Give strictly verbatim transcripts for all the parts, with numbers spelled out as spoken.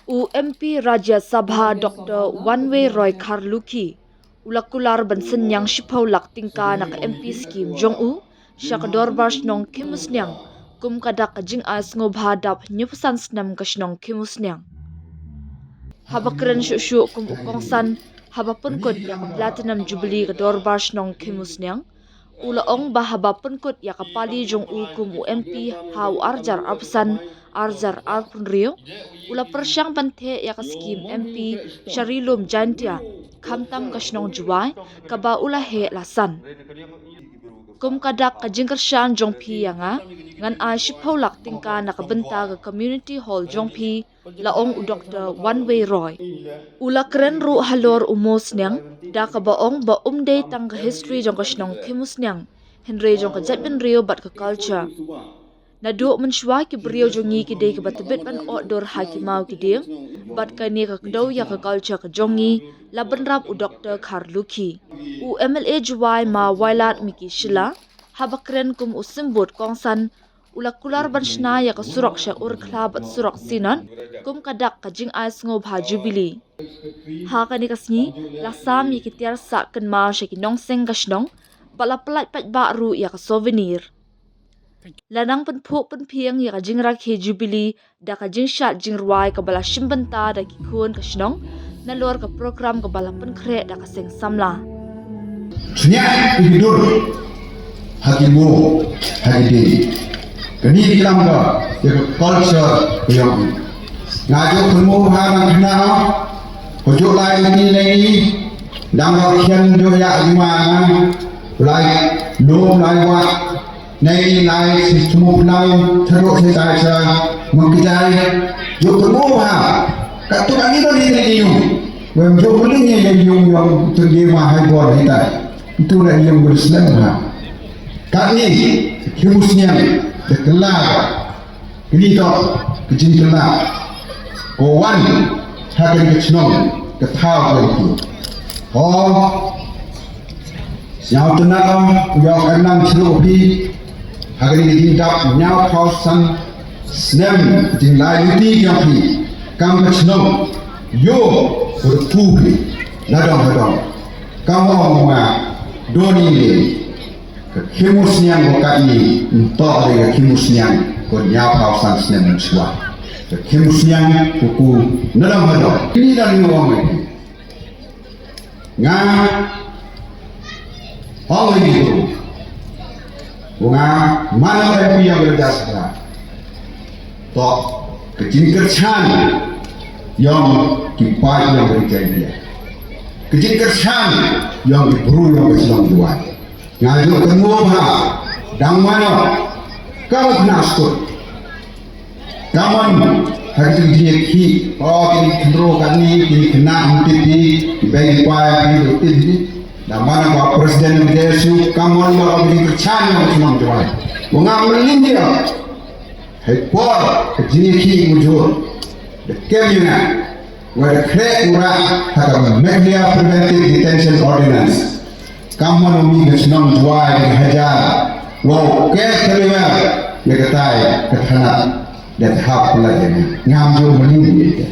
U M P Rajya Sabha Doctor Wanway Roy Kharlukhi u la kular ban synñiang shiphew lak tyngka na ka M P scheme jong u sha ka dorbar shnong Khimusniang kum ka dak ka jingai sngewbha dap hynñiewphew san snem ka shnong Khimusniang. Haba kren shuh shuh kum u kongsan haba pynkut ïa ka Platinum Jubilee ka dorbar shnong Khimusniang, u la ong ba haba pynkut ïa ka pali jong u kum u M P ha u arhajar arphew san, arhajar arphew hynriew, u la pyrshang ban theh ïa ka skim M P sha Ri Lum Jaintia, khamtam ka shnong Jowai kaba u la heh la san. Kum ka dak ka jingkyrshan jong phi ïa nga, ngan ai shiphew lak tyngka na ka bynta ka community hall jong phi, la ong u Doctor Wanway Roy. U la kren ruh halor u Mosniang da kaba ong ba um dei tang ka history jong ka shnong Khimusniang, hynrei jong ka jaitbynriew bad ka culture. Naduh mynshuwa ki briew jong ngi ki dei kiba tbit ban ot dur ha ki maw ki dieng, bad kane ka kdew ïa ka culture ka jong ngi, la bynrap u Doctor Kharlukhi. U M L A Jowai Ma Wailadmiki Shylla haba kren kum u symbud kongsan, u la kular ban shna ïa ka surok sha Urkhla bad surok Synod kum ka dak ka jingai sngewbha Jubilee. Ha kane ka sngi la sam ïa ki tiar sah kynmaw sha ki nongseng ka shnong bad la pyllait paidbah ruh ïa ka souvenir. La nang pynphuh pynphieng ïa ka jingrakhe Jubilee da ka jingshad jingrwai kaba la shim bynta da ki khun ka shnong nalor ka program kaba la pynkhreh da ka seng samla. Sniah ïa ki dur ha ki mo ha ki dei. Kane ki lam ka ïa ka culture ka ïong. Nga jok kynmo ha nang khana ko jok lai ni lai ni dang ro khian jok ïa ki ma nga lai lo lai wa. Nei lai si tumu plau tero se tai sa mengkejai jok kynmo ha kat tu kami tu ni ni yung. Wem jok mending ni yung yung tu dia ma hai bor ni tai. Itu na yung berselam ha. Kami Khimusniang kekelar. Kini to kejin kelar. Ko wan ha kani ka chnong ka thaw ka tu. Oh. Sñiaw tynnat ïa u ïoh ka nang chru phi ha kani ka jingdap hynñiewphew san snem jinglai luti ïa phi kam ka chnong ïoh u pu phi na dong na dong kam ong ma doni ni ka Khimusniang ko katni nto de ka Khimusniang ko hynñiewphew san snem shuwa ka Khimusniang ko ku na dong na dong ni dang ni ong ni. Nga ong ïa u nga man ong ïa u ïa u jas ka to ka jingkyrchan ïong ki paid ïong ka jingkyrchan ka jingkyrchan ïong ki bru ïong ka shnong Jowai. Nga ju kynmo bha dang mano ka u khna skut. Kaman ha ki jingïakhih, o ki khynroo kane ki khynnah mynta ki beng ki pai ki dei ki. Da man ba president mynta shu kaman ba ki kyrchan ïa u shnong Jowai. Wa nga mlien ïa. Hei por ka jingïakhih mujur. Da kem ïa nga. Wa da khreh u rah ha ka Meghalaya Preventive Detention Ordinance. Kam mano mi ka shnong Jowai ka hajar. Wow, ke kaliwa ya katai ka thana da hap pula ya ni. Ngam jo mani ni te.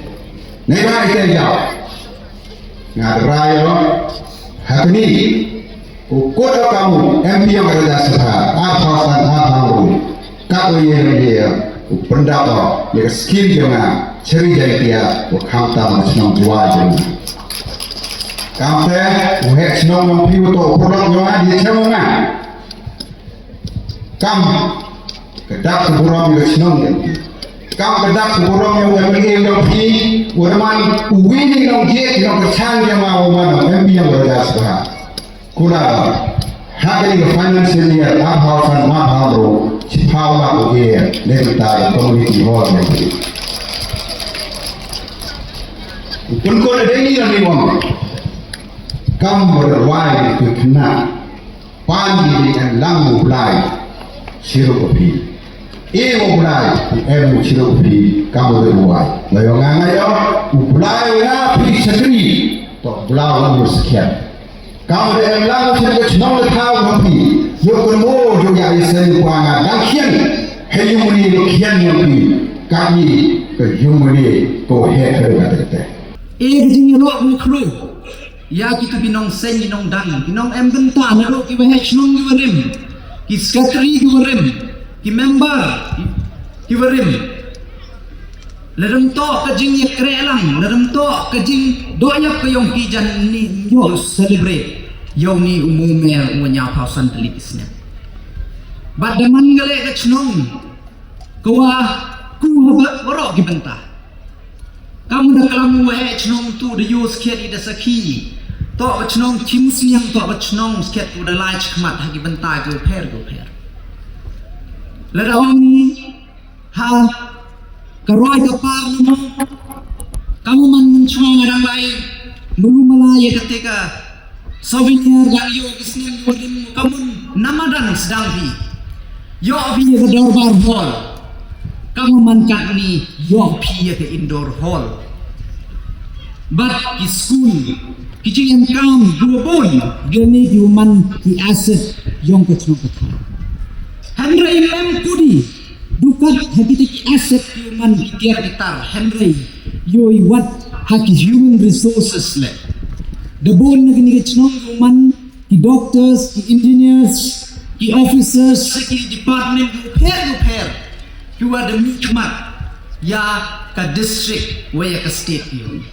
Nei ba ite ya. Nga rayo hakni ko kota kamu M P yang Rajya Sabha, ar thousand ar thousand. Ka ko ye ye u pyndap o ye ka skim jong nga cheri Jaintia u khamtam shnong Jowai jong nga. Kamte u heh shnong jong phi u to u product jong nga di chem nga. Kam ka dak ka burom ye ka shnong jong phi. Kam ka dak ka burom ye ka M L A jong phi u man u wi ni nong je nong ka chan jong nga u man M P yang Rajya Sabha. Kula ha kani ka financial year ar haw san ar haw ro chiphaw lak u ye ne ta ka community hall ne. Kun ko de ni ni wang kam berwai ku kena pan di ni kan lang u blai siru ko phi. E u blai e u siru ko phi kam berwai. Layo ngangayo u blai na phi sakri to blau u sekian. Kam de lang sha ka chnong le thaw ka phi. Yo ko mo yo ya isen kwa nga dang khian. He yu muni lo khian yo phi. Kami Ka jingmane ko he he ka te te. E ka jingïaroh u khru ïa kito ki nongseng ki nongdang ki nongemdang, naduh ki waheh shnong ki warim, ki secretary ki warim, ki member ki warim. Lada ym toh ka jingïakren lang, lada ym toh ka jingdoh ïap ka jong ki, jan ym ïoh celebrate ïa une u Mawmer u wan ïa phaw san tylli ki snem. Bad da man ka leh ka shnong ka wa ku haba waroh ki bynta. Kam da klam u waheh shnong tu da ïoh skhet i da sakhi. Toh ka shnong Thim Sniang, toh ka shnong skhet u da lai khmat ha ki bynta ki pher ki pher. Lada ong ha ka roi ka par na mo, kam man mun chwa nga dang lai mulu mala ïa kata ka souvenir dang ïoh ki snem ïoh rim, ka mun namadan sdang phi. Ïoh phi ïa ka dorbar hall. Ka mun man kat ni ïoh phi ïa ka indoor hall. Bad ki skul, ki jingem kam, dua bun, gani ki man ki asset ïong ka chnong ka thaw. Hynrei lem kudi, dukat ha kita ki asset ki man ki tiar ki tar, hynrei ïoh i wat ha ki human resources le. Da bun na kini ka chnong ki man ki doctors, ki engineers, ki officers, ki department ki pher ki pher, ki wa da mih khmat ïa ka district wa ïa ka state ki.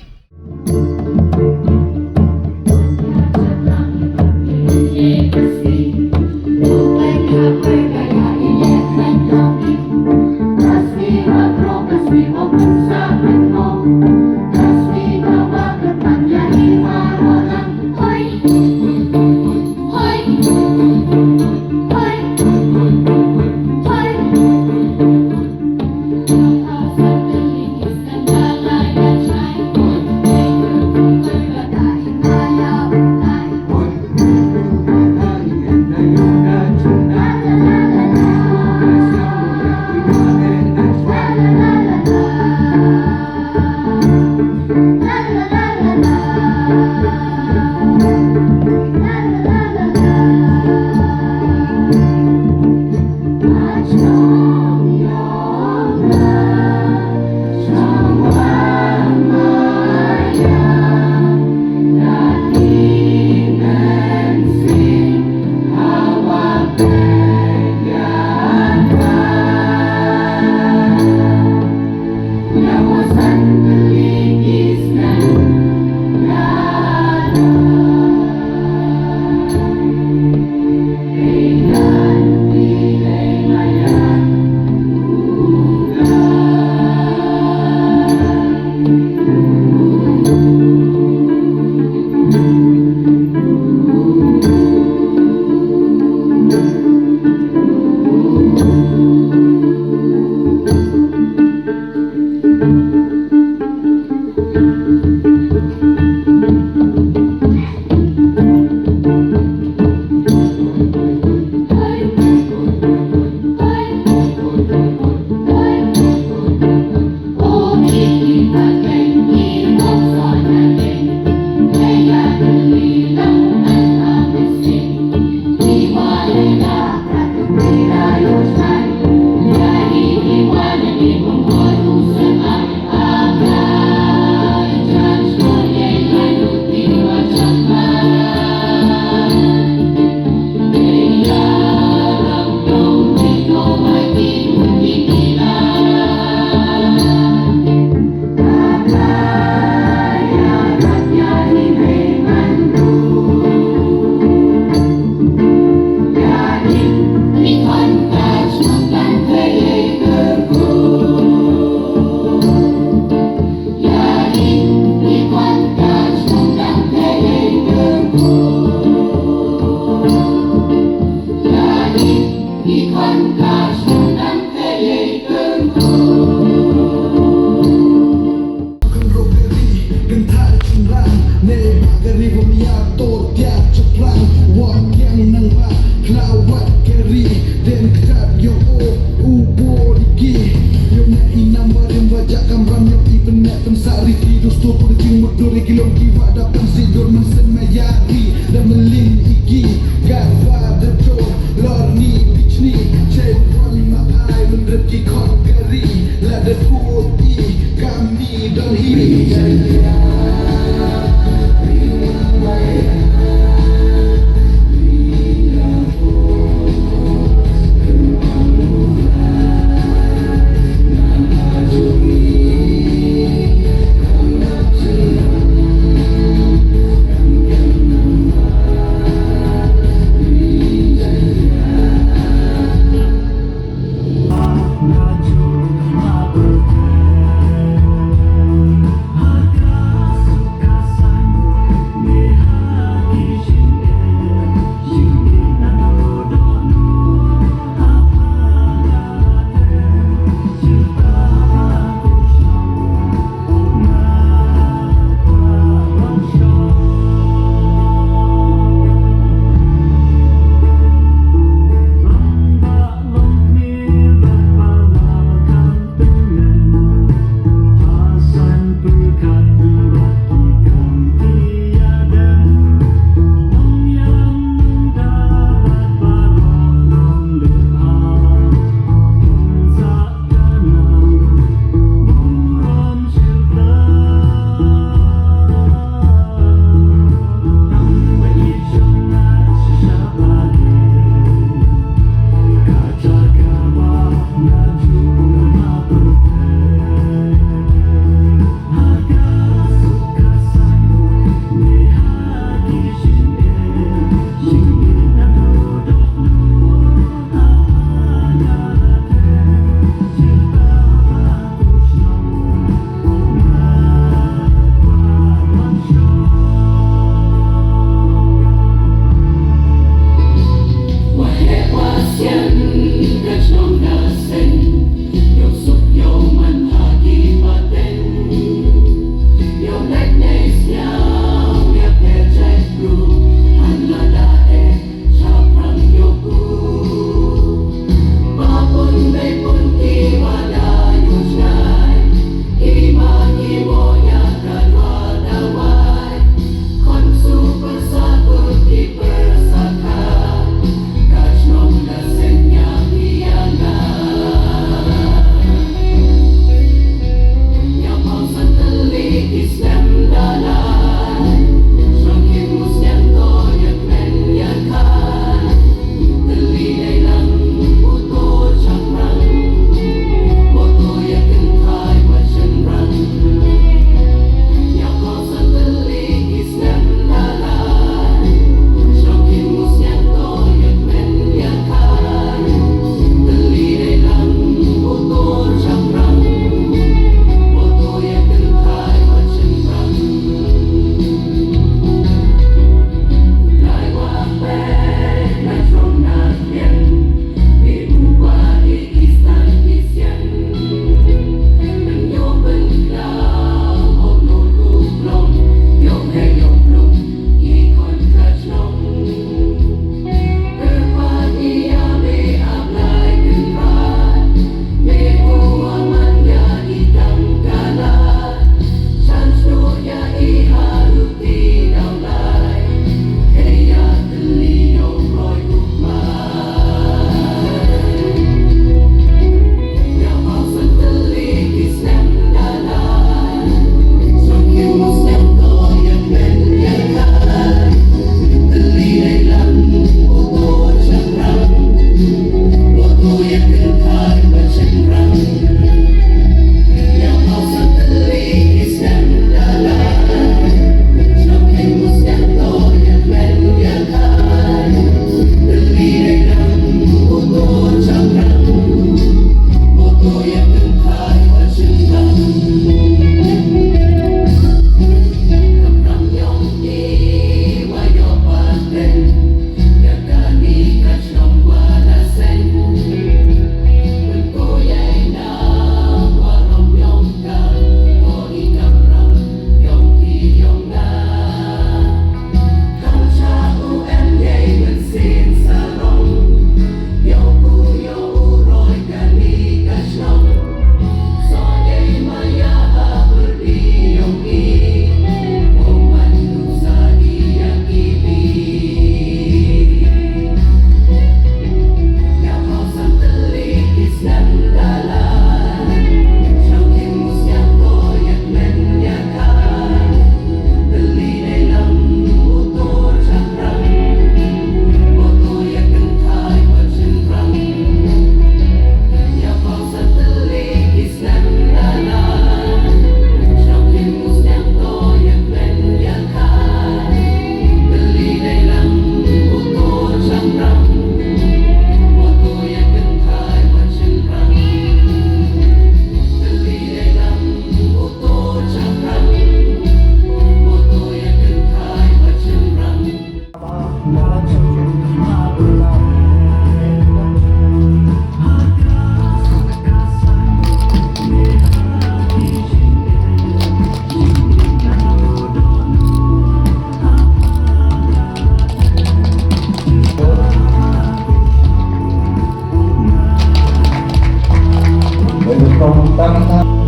Tang